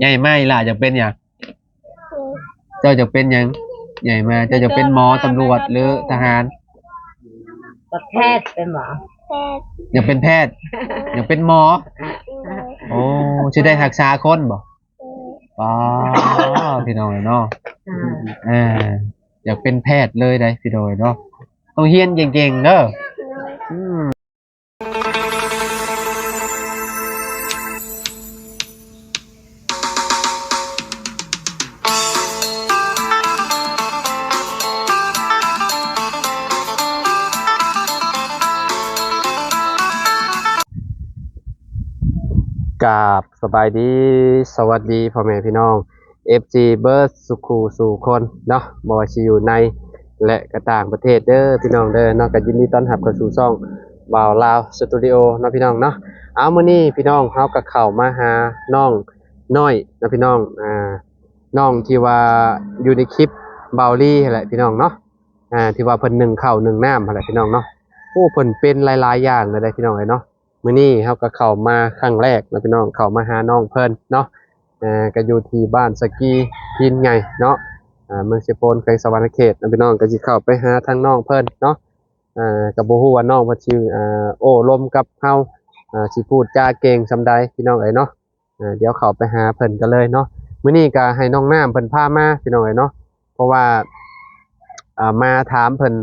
ໃຫຍ່ມາອີ່ຫຼ້າຢາກເປັນຫຍັງ? ເຈົ້າຢາກເປັນຫຍັງ? ໃຫຍ່ມາເຈົ້າຢາກເປັນໝໍ, ຕຳຫຼວດ ຫຼື ທະຫານ? ແພດ ເປັນໝໍ. ຢາກເປັນແພດ? ຢາກເປັນໝໍ? ໂອ້ ຊິໄດ້ຮັກສາຄົນບໍ່? ປ້າ ພີ່ນ້ອງເອີຍເນາະ. ອ່າ ເອີ ຢາກເປັນແພດເລີຍໄດ໋ ພີ່ນ້ອງເອີຍເນາະ. ຕ້ອງຮຽນເກັ່ງໆເດີ. ອືມ ກາບສະບາຍດີ ສະຫວັດດີພໍ່ແມ່ພີ່ນ້ອງ ເອັຟຊີ ເບິດສູ່ຄູ່ສູ່ຄົນເນາະ, ບໍ່ວ່າຊິຢູ່ໃນ ແລະ ກະຕ່າງປະເທດເດີພີ່ນ້ອງເດີເນາະ. ກະຍິນດີຕ້ອນຮັບເຂົ້າສູ່ຊ່ອງບ່າວລາວສະຕູດິໂອເນາະພີ່ນ້ອງເນາະ. ເອົາ ມື້ນີ້ພີ່ນ້ອງ ເຮົາກະເຂົ້າມາຫານ້ອງນ້ອຍເນາະພີ່ນ້ອງ, ອ່າ ນ້ອງທີ່ວ່າຢູ່ໃນຄລິບບ່າວລີຫັ້ນແຫຼະພີ່ນ້ອງເນາະ, ອ່າ ທີ່ວ່າເພິ່ນໜຶ້ງເຂົ້າໜຶ້ງນ້ຳຫັ້ນແຫຼະພີ່ນ້ອງເນາະ. ໂອ້ ເພິ່ນເປັນຫຼາຍໆຢ່າງເລີຍເດ້ພີ່ນ້ອງເອີຍເນາະ. ມື້ນີ້ເຮົາກໍເຂົ້າມາຄັ້ງແລກເນາະພີ່ນ້ອງ, ເຂົ້າມາຫານ້ອງເພິ່ນເນາະ, ເອີ ກໍຢູ່ທີ່ບ້ານສະກີຫີນໃຫຍ່ເນາະ, ເມືອງເຊໂປນ ແຂວງສະຫວັນນະເຂດເນາະພີ່ນ້ອງ. ກໍຊິເຂົ້າໄປຫາທາງນ້ອງເພິ່ນເນາະ, ກໍບໍ່ຮູ້ວ່ານ້ອງເພິ່ນຊິ ເອີ ໂອ້ລົມກັບເຮົາ ຊິພູດຈາເກັ່ງສ່ຳໃດພີ່ນ້ອງເອີຍເນາະ. ດຽວເຂົ້າໄປຫາເພິ່ນກັນເລີຍເນາະ. ມື້ນີ້ກໍໃຫ້ນ້ອງນ້ຳເພິ່ນພາມາພີ່ນ້ອງເອີຍເນາະ, ເພາະວ່າ ອ່າ ມາຖາມເພິ່ນ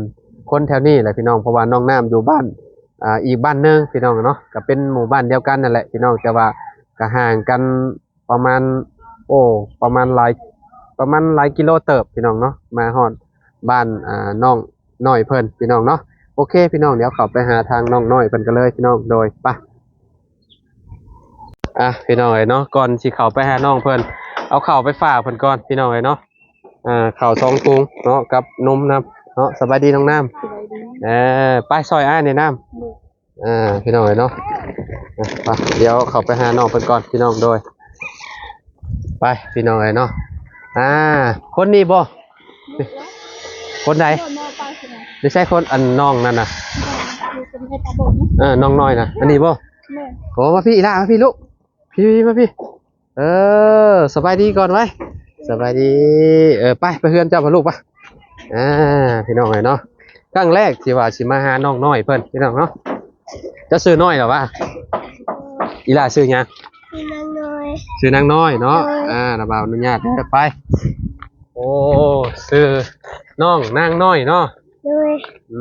ຄົນແຖວນີ້ແຫຼະພີ່ນ້ອງ, ເພາະວ່ານ້ອງນ້ຳຢູ່ບ້ານ ອ່າ ອີກບ້ານໜຶ່ງພີ່ນ້ອງເນາະ, ກໍເປັນໝູ່ບ້ານດຽວກັນນັ້ນແຫຼະພີ່ນ້ອງ, ແຕ່ວ່າກໍຫ່າງກັນປະມານ ໂອ້ ປະມານຫຼາຍ ປະມານຫຼາຍກິໂລເຕີບພີ່ນ້ອງເນາະ, ມາຮອດບ້ານ ອ່າ ນ້ອງນ້ອຍເພິ່ນພີ່ນ້ອງເນາະ. ໂອເຄພີ່ນ້ອງ, ດຽວເຂົ້າໄປຫາທາງນ້ອງນ້ອຍເພິ່ນກັນເລີຍພີ່ນ້ອງ. ໂດຍ ໄປ. ອ່ະ ພີ່ນ້ອງເອີຍເນາະ, ກ່ອນຊິເຂົ້າໄປຫານ້ອງເພິ່ນ ເອົາເຂົ້າໄປຝາກເພິ່ນກ່ອນພີ່ນ້ອງເອີຍເນາະ. ອ່າ ເຂົ້າສອງຖົງເນາະ ກັບນົມນຳເນາະ. ສະບາຍດີນ້ອງນ້ຳ. ສະບາຍດີ. ເອີ ໄປຊ່ອຍອ້າຍແດ່ນ້ຳ. ໂດຍ. ອ່າ ພີ່ນ້ອງເອີຍເນາະ, ອ່ະ ໄປ ດຽວເຂົ້າໄປຫານ້ອງເພິ່ນກ່ອນພີ່ນ້ອງ. ໂດຍ ໄປພີ່ນ້ອງເອີຍເນາະ. ອ່າ ຄົນນີ້ບໍ່? ຄົນໃດ? ບໍ່ ບໍ່ໄປ ຢູ່ໃສຄົນ ອັນນ້ອງນັ້ນນະ? ຢູ່ເທິງເຮັດຕາບົກນະ. ເອີ ນ້ອງນ້ອຍນະ ອັນນີ້ບໍ່? ແມ່ນ. ໂອ້ ມາພີ້ອີ່ຫຼ້າ ມາພີ້ລູກ. ພີ້ ມາພີ້. ເອີ ສະບາຍດີກ່ອນໄວ້. ສະບາຍດີ. ເອີ ໄປ ໄປເຮືອນເຈົ້າພາລູກໄປ. ອ່າ ພີ່ນ້ອງເອີຍເນາະ, ຄັ້ງແລກທີ່ວ່າຊິມາຫານ້ອງນ້ອຍເພິ່ນພີ່ນ້ອງເນາະ. ເຈົ້າຊື່ນ້ອຍເຫຼືວ່າ? ອີ່ຫຼ້າຊື່ຫຍັງ? ຊື່ນາງນ້ອຍ. ຊື່ນາງນ້ອຍເນາະ. ໂດຍ. ອ່າ ລະບ່າວອະນຸຍາດເດີ ໄປ. ໂອ້ ຊື່ນ້ອງນາງນ້ອຍເນາະ. ໂດຍ. ອື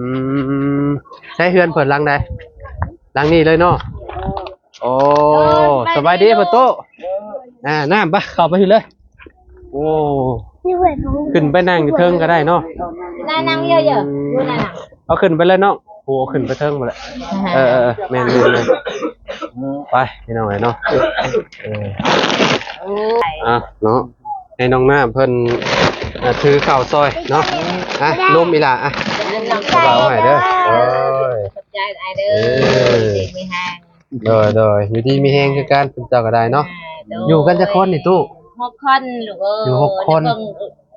ມ ໃຊ້ເຮືອນເພິ່ນຫຼັງໃດ? ຫຼັງນີ້ເລີຍເນາະ. ໂອ້ ສະບາຍດີພໍ່ຕູ້. ອ່າ ນ້ຳ ໄປ ເຂົ້າໄປພີ້ເລີຍ. ໂອ້ ຂຶ້ນໄປນັ່ງຢູ່ເທິງກໍໄດ້ເນາະ. ນັ້ນ ນັ່ງເຍອະໆ ຢູ່ນັ້ນນະ. ເອົາຂຶ້ນໄປເລີຍນ້ອງ. ໂອ້ ເອົາຂຶ້ນໄປເທິງພຸ້ນແຫຼະ. ເອີໆໆ ແມ່ນໆໆ ໄປ ພີ່ນ້ອງເອີຍເນາະ. ເອີ ອ່ະເນາະ ໃຫ້ນ້ອງນ້ຳເພິ່ນ ອ່າ ຖືເຂົ້າຊ່ອຍເນາະ. ອ່ະ ນົມອີ່ຫຼ້າ ອ່ະ ເອົາໃຫ້ເດີ. ໂອ້ຍ ຂອບໃຈຫຼາຍເດີ. ເອີ ດີມີແຮງ. ໂດຍໆ ຢູ່ດີມີແຮງຄືກັນ ເພິ່ນເຈົ້າກໍໄດ້ເນາະ. ອ່າ ໂດຍ. ຢູ່ກັນຈັກຄົນນີ້ຕູ້? ຫົກຄົນລູກເອີຍ. ຢູ່ຫົກຄົນ.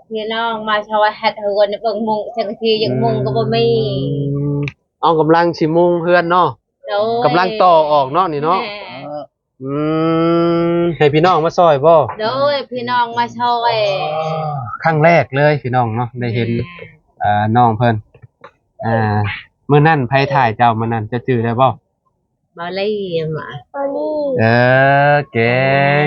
ພີ່ນ້ອງມາຊ່ອຍເຮັດເຮືອນ ເບິ່ງມຸງ ສັງກະສີ ຍັງມຸງກໍບໍ່ມີ. ອືມ ເອົາ ກຳລັງຊິມຸງເຮືອນເນາະ. ໂດຍ. ກຳລັງຕໍ່ອອກເນາະນີ້ເນາະ. ແມ່ນ. ອືມ ໃຫ້ພີ່ນ້ອງມາຊ່ອຍບໍ່? ໂດຍ ພີ່ນ້ອງມາຊ່ອຍ. ຄັ້ງແລກເລີຍພີ່ນ້ອງເນາະ ໄດ້ເຫັນ ແມ່ນ ອ່າ ນ້ອງເພິ່ນ. ອ່າ ມື້ນັ້ນໃຜຖ່າຍເຈົ້າ? ມື້ນັ້ນເຈົ້າຈື່ໄດ້ບໍ່? ເບົາລີ. ເອີ ເກັ່ງ.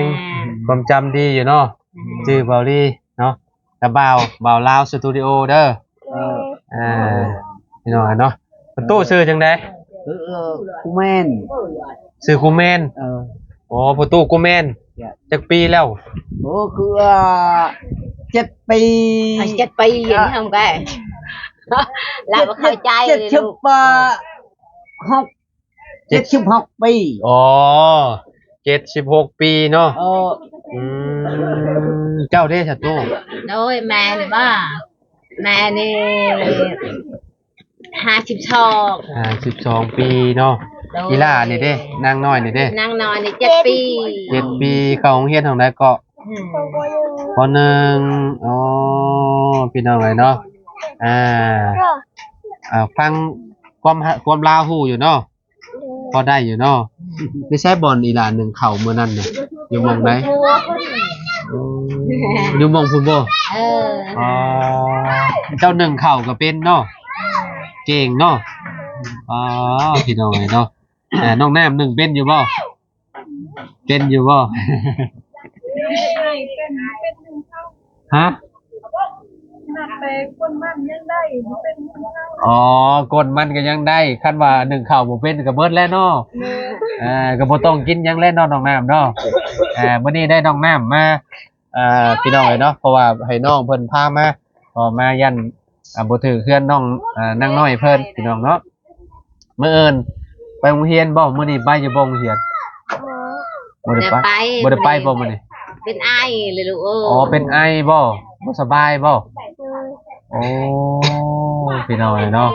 ແມ່ນ. ຄວາມຈຳດີຢູ່ເນາະ. ແມ່ນ. ຊື່ເບົາລີເນາະ. ຕາບ່າວ ບ່າວລາວສະຕູດິໂອເດີ. ເອີ ອ່າ ພີ່ນ້ອງເນາະ. ປະຕູຊື່ຈັ່ງໃດ? ເອີ ເອີ ຄູແມ່ນ. ຊື່ຄູແມ່ນ. ເອີ ໂອ້ ປະຕູຄູແມ່ນ. ເຈົ້າ ຈັກປີແລ້ວ? ໂອ້ ຄືວ່າ ເຈັດປີ. ອ່າ ເຈັດປີ. ອ່າ ທຳໄດ້ ລາວບໍ່ເຂົ້າໃຈ. ເຈັດ ເຈັດສິບ ເອີ ຫົກ ເຈັດສິບຫົກປີ. ອໍ ເຈັດສິບຫົກປີເນາະ. ເອີ ອືມ ເຈົ້າເດ ສະຕູ? ໂດຍ ແມ່ນີ້ບໍ່? ແມ່ນີ້ຫ້າສິບສອງ. ຫ້າສິບສອງປີເນາະ. ໂດຍ. ອີ່ຫຼ້ານີ້ເດ? ນາງນ້ອຍນີ້ເດ? ນາງນ້ອຍນີ້ເຈັດປີ. ເຈັດປີ. ເຂົ້າໂຮງຮຽນຫ້ອງໃດເກາະ? ອືມ ປໍໜຶ່ງ. ອໍ ພີ່ນ້ອງເອີຍເນາະ. ອ່າ ອ່າ ຟັງຄວາມ ຄວາມລາວຮູ້ຢູ່ເນາະ. ໂດຍ. ພໍໄດ້ຢູ່ເນາະ. ຢູ່ໃສບ່ອນອີ່ຫຼ້າໜຶ້ງເຂົ້າມື້ນັ້ນນະ? ຢູ່ໝ່ອງໃດ? ຢູ່ເຮືອນ ຢູ່ໝ່ອງພຸ້ນບໍ່? ເອີ ອໍ ເຈົ້າໜຶ້ງເຂົ້າກໍເປັນເນາະ ເກັ່ງເນາະ. ອໍ ພີ່ນ້ອງເອີຍເນາະ ອ່າ ນ້ອງນ້ຳໜຶ້ງເປັນຢູ່ບໍ່? ເປັນຢູ່ບໍ່? ຮະ? ນັບແຕ່ກົ້ນມັນຍັງໄດ້ ບໍ່ເປັນໜຶ້ງເຂົ້າ. ອໍ ກົ້ນມັນກໍຍັງໄດ້ ຄັນວ່າໜຶ້ງເຂົ້າບໍ່ເປັນກໍເບິດແລ້ວເນາະ. ແມ່ນ ອ່າ ກໍບໍ່ຕ້ອງກິນຫຍັງແລ້ວເນາະ ນ້ອງນ້ຳເນາະ. ອ່າ ມື້ນີ້ໄດ້ນ້ອງນ້ຳມາ ອ່າ ພີ່ນ້ອງເອີຍເນາະ ເພາະວ່າໃຫ້ນ້ອງເພິ່ນພາມາ ກໍມາຢ້ານ ອ່າ ບໍ່ຖືກເຮືອນນ້ອງ ອ່າ ນາງນ້ອຍເພິ່ນ ພີ່ນ້ອງເນາະ. ມື້ອື່ນໄປໂຮງຮຽນບໍ່? ມື້ນີ້ໄປຢູ່ບໍ່ໂຮງຮຽນ? ບໍ່ໄດ້ໄປ. ບໍ່ໄດ້ໄປບໍ່ມື້ນີ້? ເປັນໄອເລີຍລູກເອີຍ. ອໍ ເປັນໄອບໍ່? ບໍ່ສະບາຍບໍ່? ໂອ້ ພີ່ນ້ອງເອີຍເນາະ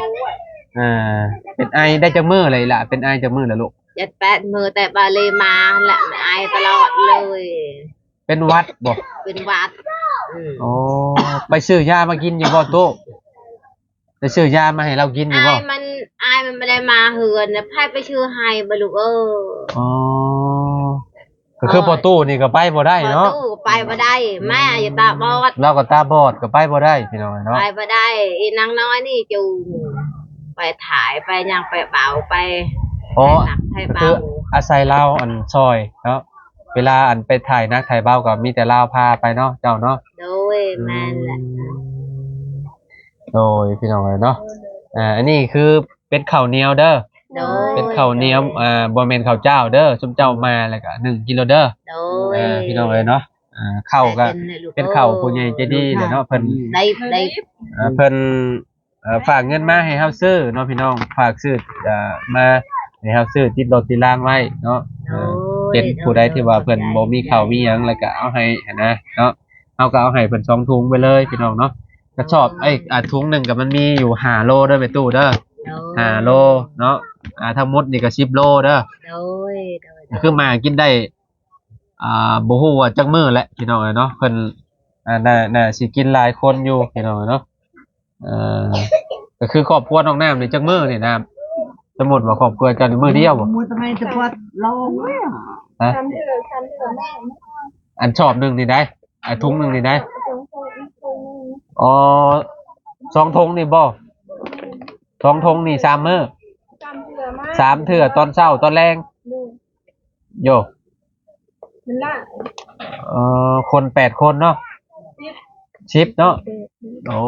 ເປັນໄອໄດ້ຈັກມື້ແລ້ວອີ່ຫຼ້າ? ເປັນໄອຈັກມື້ແລ້ວລູກ? ເຈັດແປດມື້ ແຕ່ບາລີມາຫັ້ນແຫຼະ ໄອຕະຫຼອດເລີຍ. ເປັນຫວັດບໍ່? ເປັນຫວັດ. ອືມ ໂອ້ ໄປຊື້ຢາມາກິນຢູ່ບໍ່ຕູ້? ໄປຊື້ຢາມາໃຫ້ລາວກິນຢູ່ບໍ່? ອ້າຍມັນ ອ້າຍມັນບໍ່ໄດ້ມາເຮືອນນະ ໃຜໄປຊື້ໃຫ້ບໍ່ລູກເອີຍ? ອໍ ກໍຄື ອໍ ພໍ່ຕູ້ນີ້ກໍໄປບໍ່ໄດ້ເນາະ. ພໍ່ຕູ້ໄປບໍ່ໄດ້ ແມ່ຢູ່ຕາບອດ ລາວກໍຕາບອດ ກໍໄປບໍ່ໄດ້ ພີ່ນ້ອງເອີຍເນາະ ໄປບໍ່ໄດ້. ອີນາງນ້ອຍນີ້ຈູງໄປຖ່າຍ ໄປຫຍັງ ໄປເບົາ ໄປ ອໍ ໄປໜັກໄປເບົາ ກໍຄືອາໄສລາວອັນຊ່ອຍເນາະ. ເວລາອັນໄປຖ່າຍໜັກຖ່າຍເບົາກໍມີແຕ່ລາວພາໄປເນາະ ເຈົ້າເນາະ. ໂດຍ ອືມ ແມ່ນແຫຼະ. ໂດຍ ພີ່ນ້ອງເອີຍເນາະ ອ່າ ອັນນີ້ຄືເປັດເຂົ້າໜຽວເດີ. ໂດຍ ເປັດເຂົ້າໜຽວ ອ່າ ບໍ່ແມ່ນເຂົ້າຈ້າວເດີ. ຊຸມເຈົ້າມາແລ້ວກໍໜຶ້ງກິນໂລດເດີ. ໂດຍ ອ່າ ພີ່ນ້ອງເອີຍເນາະ ອ່າ ເຂົ້າກໍເປັນເຂົ້າຜູ້ໃຫຍ່ໃຈດີແຫຼະເນາະ ເພິ່ນ ໄດ້ ໄດ້ ອ່າ ເພິ່ນ ເອີ ຝາກເງິນມາໃຫ້ເຮົາຊື້ເນາະ ພີ່ນ້ອງ ຝາກຊື້ ເອີ ມາໃຫ້ເຮົາຊື້ຕິດລົດຕິດລາງໄວ້ເນາະ. ໂດຍ ເອີ ເປັນຜູ້ໃດທີ່ວ່າເພິ່ນບໍ່ມີເຂົ້າມີຫຍັງ ແລ້ວກໍເອົາໃຫ້ຫັ້ນນະເນາະ ເຮົາກໍເອົາໃຫ້ເພິ່ນສອງຖົງໄປເລີຍ ພີ່ນ້ອງເນາະ. ກະສອບ ໂດຍ ເອີຍ ອ່າ ຖົງໜຶ່ງກໍມັນມີຢູ່ຫ້າໂລເດີແມ່ຕູ້ເດີ. ໂດຍ ຫ້າໂລເນາະ ອ່າ ທັງໝົດນີ້ກໍສິບໂລເດີ. ໂດຍ ໂດຍ ໂດຍ ຄືມາກິນໄດ້ ອ່າ ບໍ່ຮູ້ວ່າຈັກມື້ແຫຼະ ພີ່ນ້ອງເອີຍເນາະ ເພິ່ນ ອ່າ ໜ້າ ໜ້າຊິກິນຫຼາຍຄົນຢູ່ ພີ່ນ້ອງເອີຍເນາະ. ເອີ ກໍຄືຄອບຄົວນ້ອງນ້ຳນີ້ຈັກມື້ນີ້ນ້ຳ? ສົມມຸດວ່າຄອບຄົວເຈົ້ານີ້ມື້ດຽວບໍ່? ມື້ຕະໄໝຕະປອດລອງແລ້ວ ຮະ? ອັນສອບໜຶ່ງນີ້ໃດ໋ ອ່າ ຖົງໜຶ່ງນີ້ໃດ໋? ອໍ ສອງຖົງນີ້ບໍ່? ສອງຖົງນີ້ສາມມື້ ສາມເທື່ອ ຕອນເຊົ້າຕອນແລງ. ໂຍ ມັນຫຼາຍ ເອີ ຄົນແປດຄົນເນາະ ສິບ ສິບເນາະ. ໂອ້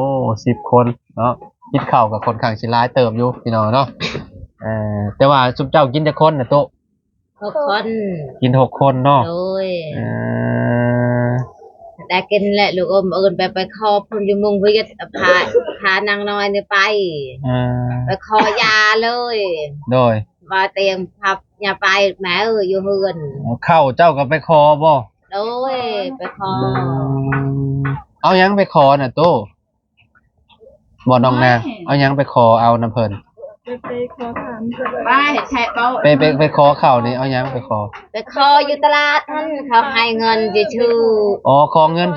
ສິບຄົນເນາະ ກິນເຂົ້າກໍຄ່ອນຂ້າງຊິຫຼາຍເຕີບຢູ່ ພີ່ນ້ອງເນາະ. ເອີ ແຕ່ວ່າຊຸມເຈົ້າກິນຈັກຄົນນະຕູ້? ຫົກຄົນ ກິນຫົກຄົນເນາະ. ໂດຍ ເອີ ໄດ້ກິນແຫຼະລູກເອີຍ. ມື້ອື່ນໄປ ໄປຂໍເພິ່ນຢູ່ມຸງວຽດ ພາ ພານາງນ້ອຍນີ້ໄປ ເອີ ໄປຂໍຢາເລີຍ. ໂດຍ ວ່າຕຽງພັບ ຢ່າໄປແມ່ເອີຍ ຢູ່ເຮືອນ. ເຂົ້າເຈົ້າກໍໄປຂໍບໍ່? ໂດຍ ໄປຂໍ. ອືມ ເອົາຫຍັງໄປຂໍນະຕູ້? ບໍ່ ນ້ອງນາ ເອົາຫຍັງໄປຂໍເອົານຳເພິ່ນ? ໄປ ໄປ ໄປຂໍເຂົ້ານີ້ ເອົາຫຍັງໄປຂໍ? ໄປຂໍຢູ່ຕະຫຼາດຫັ້ນ ເຂົາໃຫ້ເງິນຊື່ໆ. ອໍ ຂໍເງິນ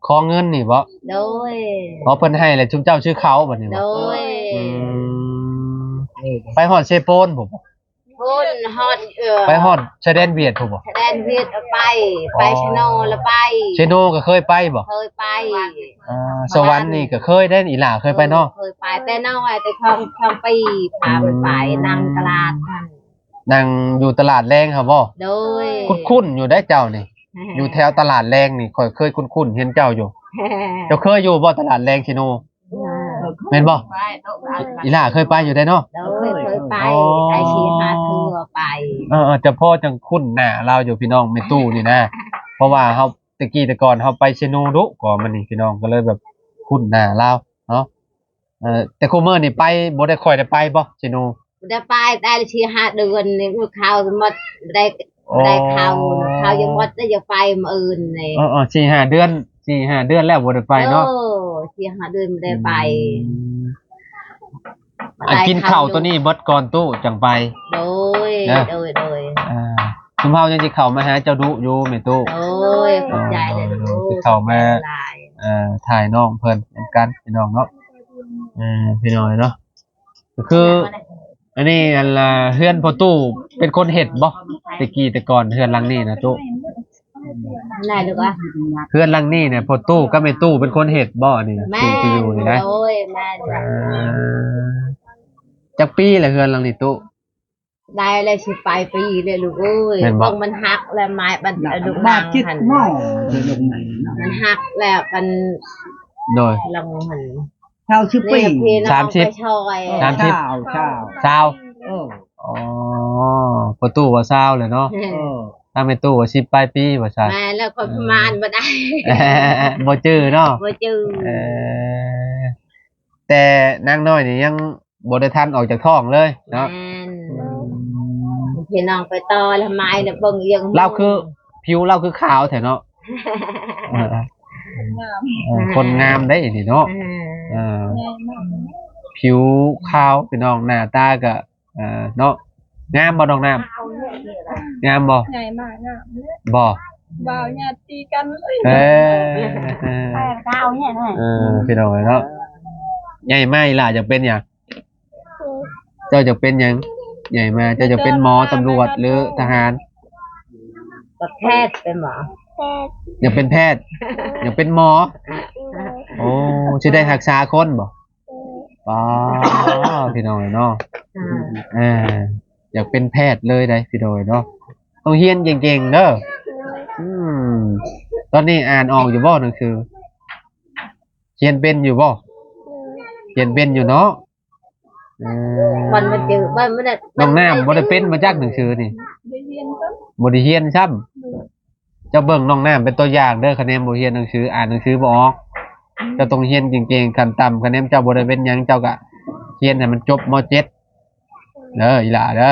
ຂໍເງິນນີ້ບໍ? ໂດຍ ອໍ ເພິ່ນໃຫ້ແລ້ວຊຸມເຈົ້າຊື້ເຂົ້າບັດນີ້ບໍ? ໂດຍ ອືມ ໄປຮອດເຊໂປນພຸ້ນບໍ? ພຸ້ນຮອດ ເອີ ໄປຮອດຊາຍແດນຫວຽດພຸ້ນບໍ? ຊາຍແດນຫວຽດໄປ ໄປເຊໂນລະໄປ. ເຊໂນກໍເຄີຍໄປບໍ? ເຄີຍໄປ. ອ່າ ສະຫວັນນີ້ກໍເຄີຍໄດ້ ອີ່ຫຼ້າເຄີຍໄປເນາະ? ເຄີຍໄປ ແຕ່ນ້ອຍ ແຕ່ສອງ ສອງປີ ພາມັນໄປ ອືມ ນັ່ງຕະຫຼາດຫັ້ນ ນັ່ງຢູ່ຕະຫຼາດແລງຫັ້ນບໍ? ໂດຍ ຄຸ້ນໆຢູ່ໄດ໋ເຈົ້ານີ້ ຢູ່ແຖວຕະຫຼາດແລງນີ້ ຂ້ອຍເຄີຍຄຸ້ນໆເຫັນເຈົ້າຢູ່. ເຈົ້າເຄີຍຢູ່ບໍ່ຕະຫຼາດແລງເຊໂນ? ແມ່ນບໍ່? ອີ່ຫຼ້າເຄີຍໄປຢູ່ໄດ໋ເນາະ? ໂດຍ ເຄີຍໄປ ອໍ ໄດ້ສີ່ຫ້າເທື່ອໄປ. ເອີໆ ຈະພໍຈັ່ງຄຸ້ນໜ້າລາວຢູ່ພີ່ນ້ອງ ແມ່ຕູ້ນີ້ນະ ເພາະວ່າເຮົາ ແຕ່ກີ້ແຕ່ກ່ອນເຮົາໄປເຊໂນດຸ ກໍມັນນີ້ພີ່ນ້ອງ ກໍເລີຍແບບຄຸ້ນໜ້າລາວເນາະ. ເອີ ແຕ່ຄູ່ມື້ນີ້ໄປ ບໍ່ໄດ້ຄ່ອຍໄດ້ໄປບໍ່ເຊໂນ? ບໍ່ໄດ້ໄປ ໄດ້ສີ່ຫ້າເດືອນນີ້ ເຂົ້າໝົດ ບໍ່ໄດ້ ອໍ ບໍ່ໄດ້ເຂົ້າ ເຂົ້າຍັງໝົດ ໄດ້ຢາກໄປມື້ອື່ນນີ້. ເອີໆ ສີ່ຫ້າເດືອນ ສີ່ຫ້າເດືອນແລ້ວບໍ່ໄດ້ໄປເນາະ. ເອີ ສີ່ຫ້າເດືອນບໍ່ໄດ້ໄປ. ອືມ ອັນກິນເຂົ້າໂຕນີ້ເບິດກ່ອນຕູ້ຈັ່ງໄປ. ໂດຍ ນະ ໂດຍ ໂດຍ ອ່າ ຊຸມເຮົາຍັງຊິເຂົ້າມາຫາເຈົ້າດຸຢູ່ແມ່ຕູ້. ໂດຍ ຂອບໃຈຫຼາຍໆ ເຂົ້າມາ ເອີ ຖ່າຍນ້ອງເພິ່ນນຳກັນພີ່ນ້ອງເນາະ. ເອີ ພີ່ນ້ອງເນາະ ກໍຄື ອັນນີ້ ອັນລະ ເຮືອນພໍ່ຕູ້ເປັນຄົນເຮັດບໍ່? ແຕ່ກີ້ແຕ່ກ່ອນເຮືອນຫຼັງນີ້ນະຕູ້. ໄດ້ລູກອະ. ເຮືອນຫຼັງນີ້ນີ້ ພໍ່ຕູ້ກັບແມ່ຕູ້ເປັນຄົນເຮັດບໍ່ນີ້? ແມ່ນ ທີ່ຢູ່ນີ້ນະ. ໂດຍ ແມ່ນ. ເອີ ຈັກປີແລ້ວເຮືອນຫຼັງນີ້ຕູ້? ໄດ້ແລ້ວ ສິບປາຍປີແລ້ວລູກເອີຍ. ແມ່ນບໍ່? ເບິ່ງມັນຫັກແລ້ວ ໄມ້ບັນ ບາດ ເອີ ລູກນັ່ງຫັ້ນ ມັນຫັກແລ້ວ ມັນ ໂດຍ ຫຼັງຫັ້ນ ຊາວ ສິບປີ ນີ້ພີ່ນ້ອງ ສາມສິບ ໄປຊ່ອຍ ສາມສິບ ຊາວ ຊາວ ຊາວ ເອີ ອໍ ພໍ່ຕູ້ວ່າຊາວແລ້ວເນາະ. ເອີ ທາງແມ່ຕູ້ວ່າສິບປາຍປີວ່າຊັ້ນ. ແມ່ນແລ້ວ ຂ້ອຍ ເອີ ປະມານບໍ່ໄດ້ ບໍ່ຈື່ເນາະ ບໍ່ຈື່. ເອີ ແຕ່ນາງນ້ອຍນີ້ຍັງບໍ່ໄດ້ທັນອອກຈາກທ້ອງເລີຍເນາະ. ແມ່ນ ອືມ ພີ່ນ້ອງໄປຕໍ່ລະໄມ້ລະເບິ່ງອີ່ຫຍັງ ລາວຄື ຜິວລາວຄືຂາວແທ້ເນາະ. ເອີ ເອີ ຄົນງາມໄດ໋ນີ້ເນາະ. ເອີ ເອີ ຜິວຂາວພີ່ນ້ອງ ໜ້າຕາກະ ເອີ ເນາະ. ງາມບໍ່ນ້ອງນ້ຳ? ງາມບໍ່? ໃຫຍ່ມາກງາມເດ້. ບໍ່? ບ່າວຍາດຕີກັນ. ເອີ ເອີ ແຕ່ດາວເນຍ ເອີ ພີ່ນ້ອງເອີຍເນາະ. ໃຫຍ່ມາອີ່ຫຼ້າຢາກເປັນຫຍັງ? ເຈົ້າຢາກເປັນຫຍັງ? ໃຫຍ່ມາເຈົ້າຢາກເປັນໝໍ, ຕຳຫຼວດ ຫຼື ທະຫານ? ແພດ ເປັນໝໍ. ຢາກເປັນແພດ? ຢາກເປັນໝໍ? ໂອ້ ຊິໄດ້ຮັກສາຄົນບໍ່? ອໍ ພີ່ນ້ອງເອີຍເນາະ. ອ່າ ເອີ ຢາກເປັນແພດເລີຍໄດ໋ພີ່ນ້ອງເອີຍເນາະ. ຕ້ອງຮຽນເກັ່ງໆເດີ. ອືມ ຕອນນີ້ອ່ານອອກຢູ່ບໍ່ໜັງສື? ຂຽນເປັນຢູ່ບໍ່? ຂຽນເປັນຢູ່ເນາະ. ເອີ ມັນບໍ່ຈື່ ມັນ ມັນ ນ້ອງນ້ຳບໍ່ໄດ້ເປັນມາຈັກໜັງສືນີ້. ບໍ່ໄດ້ຮຽນຊ້ຳ ບໍ່ໄດ້ຮຽນຊ້ຳ. ເຈົ້າເບິ່ງນ້ອງນ້ຳເປັນຕົວຢ່າງເດີ ຄະແນນບໍ່ຮຽນໜັງສື ອ່ານໜັງສືບໍ່ອອກ. ເຈົ້າຕ້ອງຮຽນເກັ່ງໆ ຂັ້ນຕ່ຳຄະແນນເຈົ້າບໍ່ໄດ້ເປັນຫຍັງ ເຈົ້າກະຮຽນໃຫ້ມັນຈົບ ມໍເຈັດ ເດີອີ່ຫຼ້າເດີ.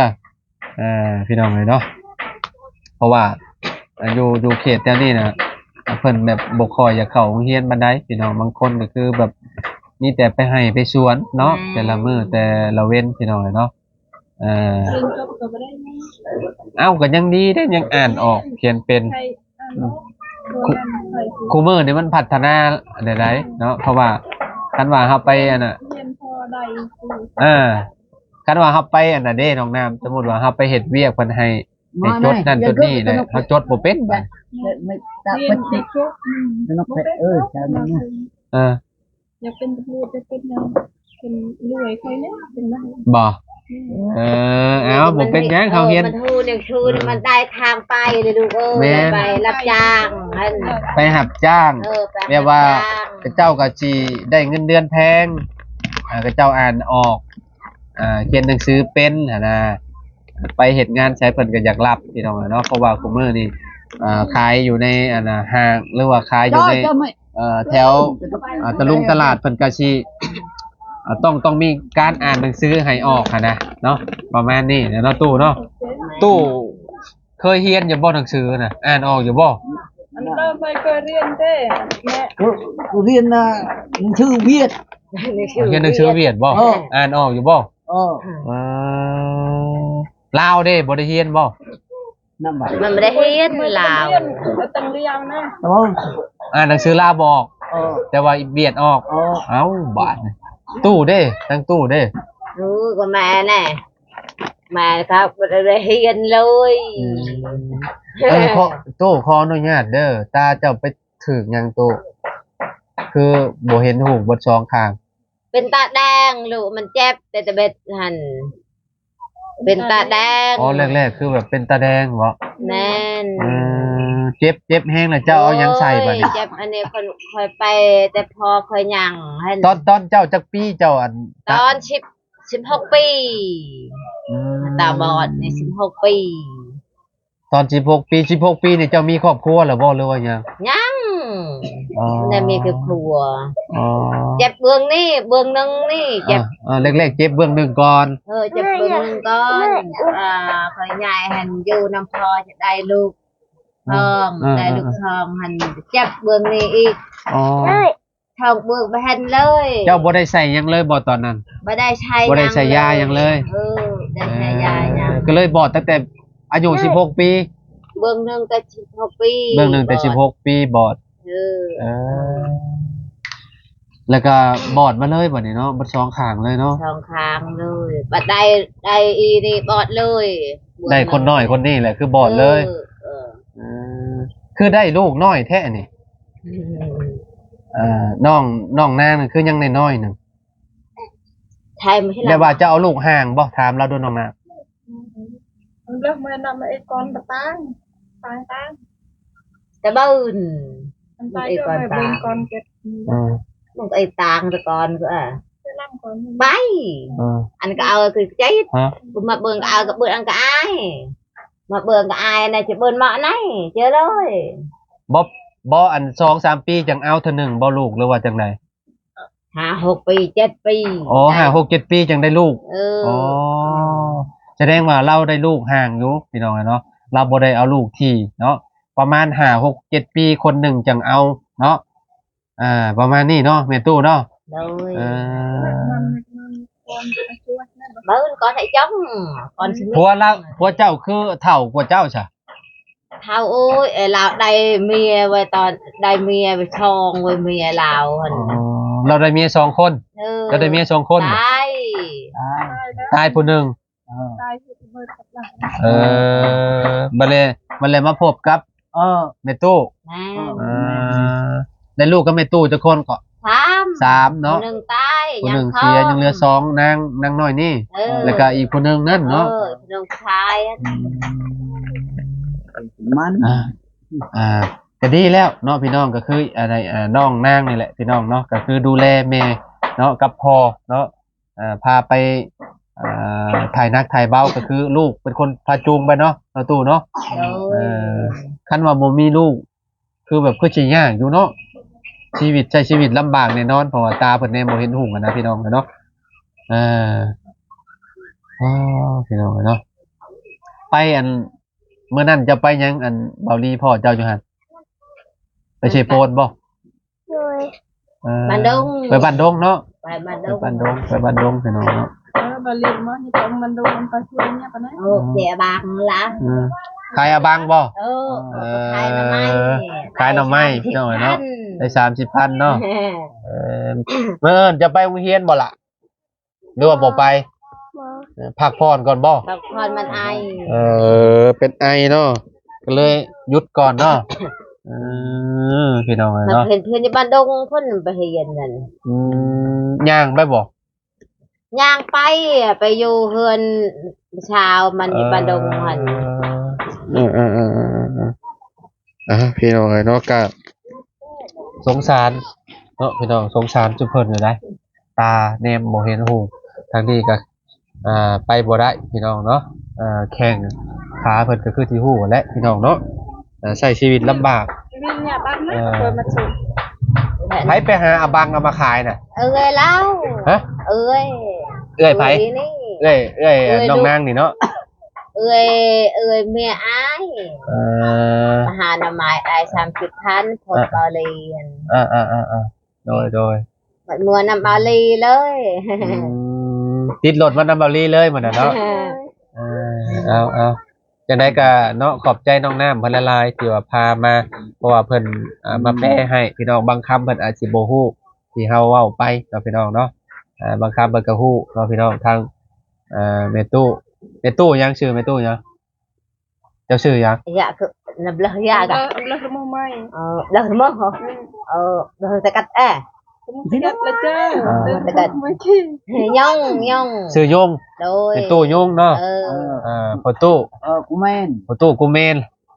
ເອີ ພີ່ນ້ອງເອີຍເນາະ ເພາະວ່າ ຢູ່ ຢູ່ເຂດແຖວນີ້ນະ ເພິ່ນແບບບໍ່ຄ່ອຍຢາກເຂົ້າໂຮງຮຽນປານໃດພີ່ນ້ອງ. ບາງຄົນກະຄືແບບມີແຕ່ໄປໄຮ່ໄປສວນເນາະ ແຕ່ລະມື້ແຕ່ລະເວັນ ພີ່ນ້ອງເອີຍເນາະ. ເອີ ຮຽນຈົບກະບໍ່ໄດ້ ເອົ້າ ກະຍັງດີເດ້ ຍັງອ່ານອອກຂຽນເປັນ. ອືມ ຄູ່ມື້ນີ້ມັນພັດທະນາໄດ້ໆເນາະ ເພາະວ່າຄັນວ່າເຮົາໄປອັນນ່າ ຮຽນພໍໄດ້ ເອີ ຄັນວ່າເຮົາໄປອັນນ່າເດ້ນ້ອງນ້ຳ ສົມມຸດວ່າເຮົາໄປເຮັດວຽກເພິ່ນໃຫ້ ໃຫ້ຈົດນັ້ນຈົດນີ້ແຫຼະ ເຮົາຈົດບໍ່ເປັນບາດນີ້. ຮຽນແຕ່ຈົບ ອືມ ເອີ ຢາກເປັນຕຳຫຼວດ ຢາກເປັນຫຍັງ ເປັນລວຍຂ້ອຍແຫຼະ ເປັນໄດ້ບໍ່? ອືມ ເອີ ເອົ້າ ບໍ່ເປັນຫຍັງ ເຂົາຮຽນ ມັນຮູ້ໜັງສື ເອີ ມັນໄດ້ທາງໄປເລີຍລູກເອີຍ. ແມ່ນ ໄປຮັບຈ້າງຫັ້ນ ໄປຮັບຈ້າງ ເອີ ໄປຮັບຈ້າງ ແບບວ່າເຂົາເຈົ້າກະຊິໄດ້ເງິນເດືອນແພງ ເຂົາເຈົ້າອ່ານອອກ ອ່າ ຂຽນໜັງສືເປັນຫັ້ນນະ ໄປເຮັດງານໃສເພິ່ນກະຢາກຮັບ ພີ່ນ້ອງເນາະ. ເພາະວ່າຄູ່ມື້ນີ້ ອ່າ ຂາຍຢູ່ໃນອັນນ່າຫ້າງ ຫຼືວ່າຂາຍຢູ່ໃນ ເອີ ແຖວ ເອີ ຕະລຸງຕະຫຼາດເພິ່ນກະຊິ ເອີ ຕ້ອງ ຕ້ອງມີການອ່ານໜັງສືໃຫ້ອອກຫັ້ນນະເນາະ ປະມານນີ້ແຫຼະເນາະຕູ້ເນາະ. ຕູ້ເຄີຍຮຽນຢູ່ບໍ່ໜັງສືນະ ອ່ານອອກຢູ່ບໍ່? ອັນເຄີຍ ເຄີຍຮຽນແຕ່ ຮຽນນະ ໜັງສືຫວຽດ ຮຽນໜັງສືຫວຽດບໍ່? ເອີ ອ່ານອອກຢູ່ບໍ່? ເອີ ລາວເດ້ ບໍ່ໄດ້ຮຽນບໍ່? ນຳ ມັນບໍ່ໄດ້ຮຽນລາວ ຕ້ອງລຽງນະ ອ່ານໜັງສືລາວບໍ່ອອກ ເອີ ແຕ່ວ່າຫວຽດອອກ. ເອົ້າ ບາດນີ້ ຕູ້ເດ້ ທາງຕູ້ເດ້ ຕູ້ກະແມ່ແນ່ ແມ່ກະບໍ່ໄດ້ຮຽນເລີຍ. ອືມ ເອີ ຂໍ ຕູ້ ຂໍອະນຸຍາດເດີ ຕາເຈົ້າໄປຖືກຫຍັງຕູ້ ຄືບໍ່ເຫັນຫູກເບິດສອງຂ້າງ? ເປັນຕາແດງລູກ ມັນເຈັບແຕ່ຕະເບັດຫັ້ນ ເປັນຕາແດງ. ອໍ ແລກໆຄືແບບເປັນຕາແດງບໍ? ແມ່ນ ເອີ ເຈັບ ເຈັບແຮງແລ້ວເຈົ້າເອົາຫຍັງໃສ່ບາດນີ້? ໂອ້ຍ ເຈັບອັນນີ້ ຂ້ອຍ ຂ້ອຍໄປແຕ່ພໍຂ້ອຍຍ່າງຫັ້ນ. ຕອນ ຕອນເຈົ້າຈັກປີເຈົ້າ ອັນ ຕອນສິບ ສິບຫົກປີ. ອືມ ຕາບອດນີ້ສິບຫົກປີ. ຕອນສິບຫົກປີ ສິບຫົກປີນີ້ເຈົ້າມີຄອບຄົວແລ້ວບໍ່ ຫຼືວ່າຍັງ? ຍັງ ອໍ ໄດ້ມີແຕ່ຜົວ. ອໍ ເຈັບເບື້ອງນີ້ ເບື້ອງໜຶ່ງນີ້ເຈັບ. ເອີ ເອີ ແລກໆເຈັບເບື້ອງໜຶ່ງກ່ອນ. ເອີ ເຈັບເບື້ອງໜຶ່ງກ່ອນ ອ່າ ຂ້ອຍຍ້າຍຫັ້ນຢູ່ນຳພໍ່ຈະໄດ້ລູກ ອືມ ທ້ອງ ເອີ ໄດ້ລູກ ເອີ ທ້ອງຫັ້ນ ເຈັບເບື້ອງນີ້ອີກ. ອໍ ທ້ອງເບິ່ງບໍ່ເຫັນເລີຍ. ເຈົ້າບໍ່ໄດ້ໃສ່ຫຍັງເລີຍບໍ່ຕອນນັ້ນ? ບໍ່ໄດ້ໃສ່ ບໍ່ໄດ້ໃສ່ຢາຫຍັງເລີຍ. ເອີ ໄດ້ໃສ່ຢາຫຍັງ ເອີ ກະເລີຍບອດຕັ້ງແຕ່ອາຍຸ ເອີ ສິບຫົກປີ. ເບື້ອງໜຶ່ງແຕ່ສິບຫົກປີ ເບື້ອງໜຶ່ງແຕ່ສິບຫົກປີບອດ. ເອີ ເອີ ແລ້ວກະບອດມາເລີຍບາດນີ້ເນາະ ເບິດສອງຂ້າງເລີຍເນາະ ສອງຂ້າງເລີຍ. ບາດໄດ້ ໄດ້ອີນີ້ບອດເລີຍ ໄດ້ຄົນນ້ອຍຄົນນີ້ແຫຼະຄືບອດເລີຍ. ເອີ ເອີ ເອີ. ຄືໄດ້ລູກນ້ອຍແທ້ນີ້? ເອີ ນ້ອງ ນ້ອງນາງນັ້ນຄືຍັງນ້ອຍໆໜຶ່ງ. ແບບວ່າຈະເອົາລູກຫ່າງບໍ່? ຖາມລາວດູນ້ອງນາງ. ເລີກເມື່ອນຳເອກອນຕາງ ຕາງ ຕາງ ຕະເບິ່ນ ເອກອນຕາງ ເອີ ເບິ່ງເອກຕາງຕະກອນ ເອີ ໄປ ເອີ ອັນກໍເອົາຄືເຈັດ ມາເບິ່ງກໍເອົາ ກໍເບິ່ງອັນກໍອາຍ ມາເບິ່ງກໍອາຍນະ ຈະເບິ່ງເໝາະໄນ ເຈີເລີຍ ບໍ່ ບໍ່ ອັນສອງສາມປີຈັ່ງເອົາເທື່ອໜຶ່ງບໍ່ລູກ ຫຼືວ່າຈັ່ງໃດ? ຫ້າຫົກປີ ເຈັດປີ ອໍ ໄດ້ ຫ້າຫົກເຈັດປີຈັ່ງໄດ້ລູກ ເອີ ອໍ ສະແດງວ່າລາວໄດ້ລູກຫ່າງຢູ່ພີ່ນ້ອງເອີຍເນາະ ລາວບໍ່ໄດ້ເອົາລູກຖີ່ເນາະ ປະມານຫ້າຫົກເຈັດປີຄົນໜຶ່ງຈັ່ງເອົາເນາະ ອ່າ ປະມານນີ້ເນາະ ແມ່ຕູ້ເນາະ ໂດຍ ເອີ ເບິ່ງກ່ອນໃຫ້ຈ້ອງ ກ່ອນຊິມີ ຜົວລາວ ຜົວເຈົ້າຄືເຖົ້າກວ່າເຈົ້າຊະ? ເຖົ້າ ໂອ້ຍ ເອີ ລາວໄດ້ເມຍໄວ້ຕອນ ໄດ້ເມຍໄວ້ສອງ ໄວ້ເມຍລາວຫັ້ນ ອໍ ລາວໄດ້ເມຍສອງຄົນ ເອີ ລາວໄດ້ເມຍສອງຄົນ ຕາຍ ຕາຍ ຕາຍຜູ້ໜຶ່ງ ເອີ ຕາຍ ເອີ ບັດແລະ ບັດແລະມາພົບກັບ ເອີ ແມ່ຕູ້ ແມ່ນ ເອີ ໄດ້ລູກກັບແມ່ຕູ້ຈັກຄົນເກາະ? ສາມ ສາມເນາະ ຜູ້ໜຶ່ງຕາຍ ຜູ້ໜຶ່ງເສຍ ຍັງເຫຼືອສອງ ນາງ ນາງນ້ອຍນີ້ ເອີ ແລ້ວກໍອີກຜູ້ໜຶ່ງນັ້ນເນາະ ເອີ ຜູ້ໜຶ່ງຊາຍ ອືມ ມັນ ອ່າ ອ່າ ກໍດີແລ້ວເນາະພີ່ນ້ອງ ກໍຄື ອ່າ ໄດ້ ອ່າ ນ້ອງນາງນີ້ແຫຼະພີ່ນ້ອງເນາະ ກໍຄືດູແລແມ່ເນາະ ກັບພໍ່ເນາະ ອ່າ ພາໄປ ອ່າ ຖ່າຍໜັກຖ່າຍເບົາ ກໍຄືລູກເປັນຄົນພາຈູງໄປເນາະ ເນາະຕູ້ເນາະ ໂດຍ ເອີ ຄັນວ່າບໍ່ມີລູກ ຄືແບບຄືຊິຍາກຢູ່ເນາະ ຊີວິດ ໃຊ້ຊີວິດລຳບາກແນ່ນອນ ເພາະວ່າຕາເພິ່ນແນມບໍ່ເຫັນຮຸ່ງຫັ້ນນະພີ່ນ້ອງເນາະ ເອີ ອໍ ພີ່ນ້ອງເອີຍເນາະ ໄປອັນ ມື້ນັ້ນເຈົ້າໄປຫຍັງ ອັນ ເບົາລີພໍ່ເຈົ້າຢູ່ຫັ້ນ ໄປເຊໂປນບໍ່? ໂດຍ ເອີ ບ້ານດົງ ໄປບ້ານດົງເນາະ ໄປບ້ານດົງ ໄປບ້ານດົງ ໄປບ້ານດົງພີ່ນ້ອງເນາະ ເອີ ເບົາລີມາຢູ່ຕາງບ້ານດົງ ໄປຊ່ວຍເມຍປານນັ້ນ ໂອ້ ເສຍບາງລະ ເອີ ຂາຍອາບັງບໍ່? ເອີ ເອີ ຂາຍໜໍ່ໄມ້ ຂາຍໜໍ່ໄມ້ພີ່ນ້ອງເອີຍເນາະ ໄດ້ສາມສິບພັນເນາະ ເອີ ມື້ອື່ນຈະໄປໂຮງຮຽນບໍ່ລະ? ຫຼືວ່າບໍ່ໄປ? ບໍ່ ເອີ ພັກຜ່ອນກ່ອນບໍ່? ພັກຜ່ອນມັນໄອ ເອີ ເປັນໄອເນາະ ກໍເລີຍຢຸດກ່ອນເນາະ ເອີ ພີ່ນ້ອງເອີຍເນາະ ເຫັນເພິ່ນຢູ່ບ້ານດົງພຸ້ນໄປຮຽນນັ້ນ ອືມ ຍ່າງໄປບໍ່? ຍ່າງໄປ ໄປຢູ່ເຮືອນຊາວມັນຢູ່ ເອີ ບ້ານດົງຫັ້ນ ເອີ ເອີ ເອີ ເອີ ອ່າ ພີ່ນ້ອງເອີຍເນາະ ກະສົງສານເນາະ ພີ່ນ້ອງ ສົງສານຈຸເພິ່ນຢູ່ໃດ ຕາແນມບໍ່ເຫັນຮູ ທາງນີ້ກະ ອ່າ ໄປບໍ່ໄດ້ພີ່ນ້ອງເນາະ ເອີ ແຂ້ງຂາເພິ່ນກະຄືທີ່ຮູ້ແຫຼະພີ່ນ້ອງເນາະ ເອີ ໃຊ້ຊີວິດລຳບາກ ເອີ ໃຜໄປຫາອາບັງເອົາມາຂາຍນະ? ເອື້ອຍລາວ ຮະ? ເອື້ອຍ ເອື້ອຍໃຜ? ເອື້ອຍ ເອື້ອຍ ເອື້ອຍ ເອື້ອຍ ນ້ອງນາງນີ້ເນາະ ເອື້ອຍ ເອື້ອຍເມຍອ້າຍ ເອີ ມາຫາໜໍ່ໄມ້ອ້າຍສາມສິບພັນ ພົນເບົາລີ ເອີ ເອີ ໂດຍ ໂດຍ ບັດເມືອນຳເບົາລີເລີຍ ອືມ ຕິດລົດມານຳເບົາລີເລີຍມື້ນັ້ນເນາະ ເອີ ເອົາ ເອົາ ຈັ່ງໃດກໍເນາະ ຂອບໃຈນ້ອງນ້ຳເພິ່ນຫຼາຍໆ ທີ່ວ່າພາມາ ເພາະວ່າເພິ່ນ ອ່າ ມາແປໃຫ້ພີ່ນ້ອງ ບາງຄຳເພິ່ນອາດຊິບໍ່ຮູ້ ທີ່ເຮົາເວົ້າໄປເນາະພີ່ນ້ອງເນາະ ອ່າ ບາງຄຳເພິ່ນກໍຮູ້ເນາະພີ່ນ້ອງ ທາງ ເອີ ແມ່ຕູ້ ແມ່ຕູ້ຫຍັງ? ຊື່ແມ່ຕູ້ຫຍັງ? ເຈົ້າຊື່ຫຍັງ? ຢາຄື ນະເບລາ ຢາກະ ເບລາ ເບລາ ເອີ ເບລາ ເອີ ເບລາ ສະກັດແອ ສະກັດລະເຈົ້າ ເອີ ສະກັດ ຍົງ ຍົງ ຊື່ຍົງ ໂດຍ ແມ່ຕູ້ຍົງເນາະ ເອີ ເອີ ພໍ່ຕູ້ ເອີ ກູແມນ ພໍ່ຕູ້ກູແມນ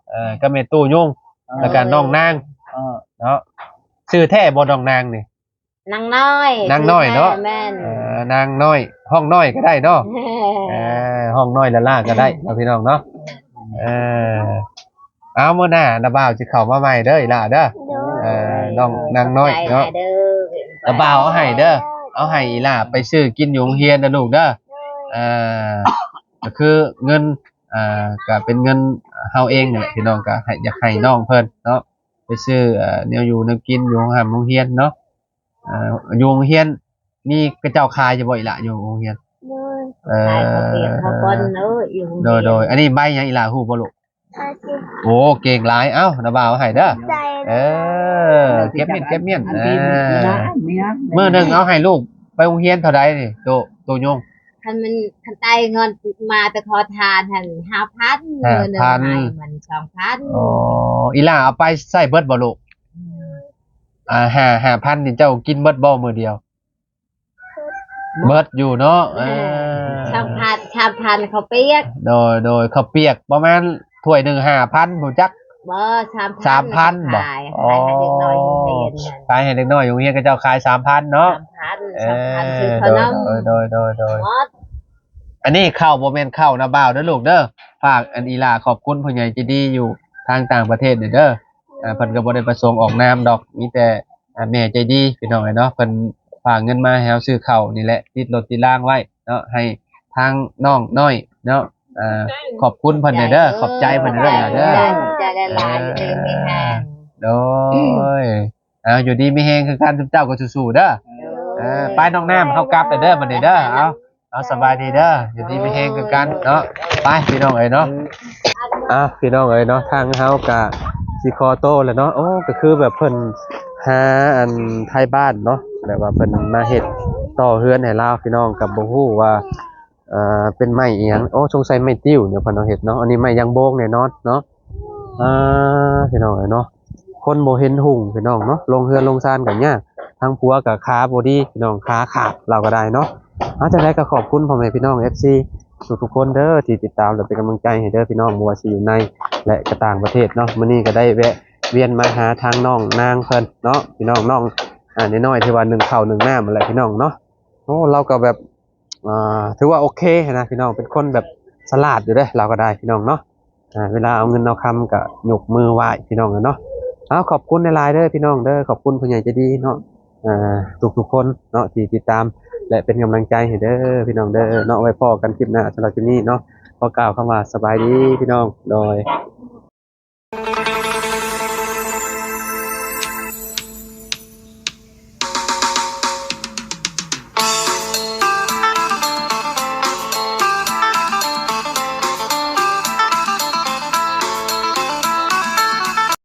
ເອີ ກັບແມ່ຕູ້ຍົງ ເອີ ແລ້ວກະນ້ອງນາງ ເອີ ເນາະ ຊື່ແທ້ບໍ່ນ້ອງນາງນີ້? ນາງນ້ອຍ ນາງນ້ອຍເນາະ ແມ່ນ ເອີ ນາງນ້ອຍ ຫ້ອງນ້ອຍກໍໄດ້ເນາະ ເອີ ຫ້ອງນ້ອຍຫຼ້າໆກໍໄດ້ເນາະພີ່ນ້ອງເນາະ ເອີ ເອົາ ມື້ໜ້ານ້າບ່າວຊິເຂົ້າມາໃໝ່ເດີອີ່ຫຼ້າເດີ ໂດຍ ເອີ ນ້ອງນາງນ້ອຍເນາະ ຂອບໃຈຫຼາຍເດີ ນ້າບ່າວເອົາໃຫ້ເດີ ເອົາໃຫ້ອີ່ຫຼ້າໄປຊື້ກິນຢູ່ໂຮງຮຽນເດີລູກເດີ ໂດຍ ເອີ ກໍຄືເງິນ ອ່າ ກໍເປັນເງິນເຮົາເອງນີ້ແຫຼະ ພີ່ນ້ອງກໍໃຫ້ ຢາກໃຫ້ນ້ອງເພິ່ນເນາະ ໄປຊື້ ເອີ ແນວຢູ່ແນວກິນຢູ່ໂຮງຮ່ຳໂຮງຮຽນເນາະ ເອີ ຢູ່ໂຮງຮຽນ ມີເຂົາເຈົ້າຂາຍຢູ່ບໍ່ອີ່ຫຼ້າ ຢູ່ໂຮງຮຽນ? ໂດຍ ເອີ ຂາຍເຂົ້າປຽກເຂົ້າປ້ອນເນາະ ຢູ່ໂຮງຮຽນ ໂດຍ ໂດຍ ອັນນີ້ໃບຫຍັງອີ່ຫຼ້າ ຮູ້ບໍ່ລູກ? ຫ້າສິບ ໂອ້ ເກັ່ງຫຼາຍ ເອົ້າ ນ້າບ່າວໃຫ້ເດີ ຂອບໃຈ ເອີ ເກັບມ້ຽນ ເກັບມ້ຽນ ອັນທີ່ ເອີ ນີ້ນະ ນີ້ນະ ມື້ໜຶ່ງເອົາໃຫ້ລູກໄປໂຮງຮຽນເທົ່າໃດນີ້ ໂຕ ໂຕຍົງ? ຄັນມັນ ຄັນໄດ້ເງິນມາແຕ່ຂໍທານຫັ້ນ ຫ້າພັນ ມື້ໜຶ່ງໃຫ້ມັນ ສອງພັນ. ອໍ ອີ່ຫຼ້າເອົາໄປໃຊ້ເບິດບໍ່ລູກ? ອ່າ ຫ້າ ຫ້າພັນນີ້ເຈົ້າກິນເບິດບໍ່ມື້ດຽວ? ເບິດຢູ່ເນາະ. ເອີ ສາມພັນ ສາມພັນເຂົ້າປຽກ. ໂດຍ ໂດຍ ເຂົ້າປຽກປະມານຖ້ວຍໜຶ່ງຫ້າພັນ ຮູ້ຈັກ? ບໍ່ ສາມພັນ ສາມພັນບໍ່? ຂາຍ ອໍ ຂາຍໃຫ້ເດັກນ້ອຍໂຮງຮຽນນັ້ນ ຂາຍໃຫ້ເດັກນ້ອຍໂຮງຮຽນ ເຂົາເຈົ້າຂາຍສາມພັນເນາະ. ສາມພັນ ເອີ ສາມພັນ ຊື້ເຂົ້າໜົມ. ໂດຍ ໂດຍ ໂດຍ ໂດຍ ໝົດ. ອັນນີ້ເຂົ້າ ບໍ່ແມ່ນເຂົ້ານະບ່າວເດີລູກເດີ. ຝາກອັນອີ່ຫຼ້າຂອບຄຸນຜູ້ໃຫຍ່ໃຈດີຢູ່ທາງຕ່າງປະເທດເດີ. ອ່າ ເພິ່ນກໍບໍ່ໄດ້ປະສົງອອກນາມດອກ ມີແຕ່ ອ່າ ແມ່ໃຈດີພີ່ນ້ອງເອີຍເນາະ ເພິ່ນຝາກເງິນມາໃຫ້ເຮົາຊື້ເຂົ້ານີ້ແຫຼະ ຕິດລົດຕິດລາງໄວ້ເນາະ ໃຫ້ທາງນ້ອງນ້ອຍເນາະ. ອ່າ ຂອບຄຸນເພິ່ນແດ່ເດີ ຂອບໃຈເພິ່ນເດີ ຂອບໃຈຫຼາຍໆ ເອີ ຢູ່ດີມີແຮງ. ໂດຍ ເອົາ ຢູ່ດີມີແຮງຄືກັນ ຊຸມເຈົ້າກໍສູ້ໆເດີ. ໂດຍ ເອີ ໄປນ້ອງນ້ຳ ເຮົາກັບແລ້ວເດີບັດນີ້ເດີ. ເອົາ ເອົາ ສະບາຍດີເດີ ຢູ່ດີມີແຮງຄືກັນເນາະ. ໄປພີ່ນ້ອງເອີຍເນາະ. ອ່າ ພີ່ນ້ອງເອີຍເນາະ ທາງເຮົາກະຊິຂໍໂຕແລ້ວເນາະ. ໂອ້ ກໍຄືແບບເພິ່ນຫາອັນໄທບ້ານເນາະ ແບບວ່າເພິ່ນມາເຮັດຕໍ່ເຮືອນໃຫ້ລາວ ພີ່ນ້ອງກໍບໍ່ຮູ້ວ່າ ເອີ ເປັນໄມ້ອີ່ຫຍັງ. ໂອ້ ສົງໄສໄມ້ຕິ້ວເນາະ ເພິ່ນເອົາເຮັດເນາະ. ອັນນີ້ໄມ້ຢາງໂບງແນ່ນອນເນາະ. ອ່າ ພີ່ນ້ອງເອີຍເນາະ ຄົນບໍ່ເຫັນຮຸ່ງພີ່ນ້ອງເນາະ ລົງເຮືອນລົງຊານກໍຍາກ. ທາງຜົວກໍຂາບໍ່ດີພີ່ນ້ອງ ຂາຂາດລາວກໍໄດ້ເນາະ. ເອົາ ຈັ່ງໃດກໍຂອບຄຸນພໍ່ແມ່ພີ່ນ້ອງ ເອັຟຊີ ທຸກໆຄົນເດີ ທີ່ຕິດຕາມ ແລະ ເປັນກຳລັງໃຈໃຫ້ເດີພີ່ນ້ອງ ບໍ່ວ່າຊິຢູ່ໃນ ແລະ ກໍຕ່າງປະເທດເນາະ. ມື້ນີ້ກໍໄດ້ແວະວຽນມາຫາທາງນ້ອງນາງເພິ່ນເນາະ ພີ່ນ້ອງ ນ້ອງ ອ່າ ນ້ອຍໆ ທີ່ວ່າໜຶ້ງເຂົ້າໜຶ້ງນ້ຳຫັ້ນແຫຼະພີ່ນ້ອງເນາະ. ໂອ້ ລາວກໍແບບ ອ່າ ຖືວ່າໂອເຄນະພີ່ນ້ອງ ເປັນຄົນແບບສະຫຼາດຢູ່ເດ້ລາວກໍໄດ້ພີ່ນ້ອງເນາະ. ອ່າ ເວລາເອົາເງິນເອົາຄຳກໍຍົກມືໄຫວ້ພີ່ນ້ອງເນາະ. ເອົາ ຂອບຄຸນຫຼາຍໆເດີພີ່ນ້ອງເດີ ຂອບຄຸນຜູ້ໃຫຍ່ໃຈດີເນາະ ອ່າ ທຸກໆຄົນເນາະ ທີ່ຕິດຕາມ ແລະ ເປັນກຳລັງໃຈໃຫ້ເດີພີ່ນ້ອງເດີເນາະ. ໄວ້ພໍ້ກັນຄລິບໜ້າ ສຳລັບຄລິບນີ້ເນາະ ຂໍກ່າວຄຳວ່າສະບາຍດີພີ່ນ້ອງ. ໂດຍ.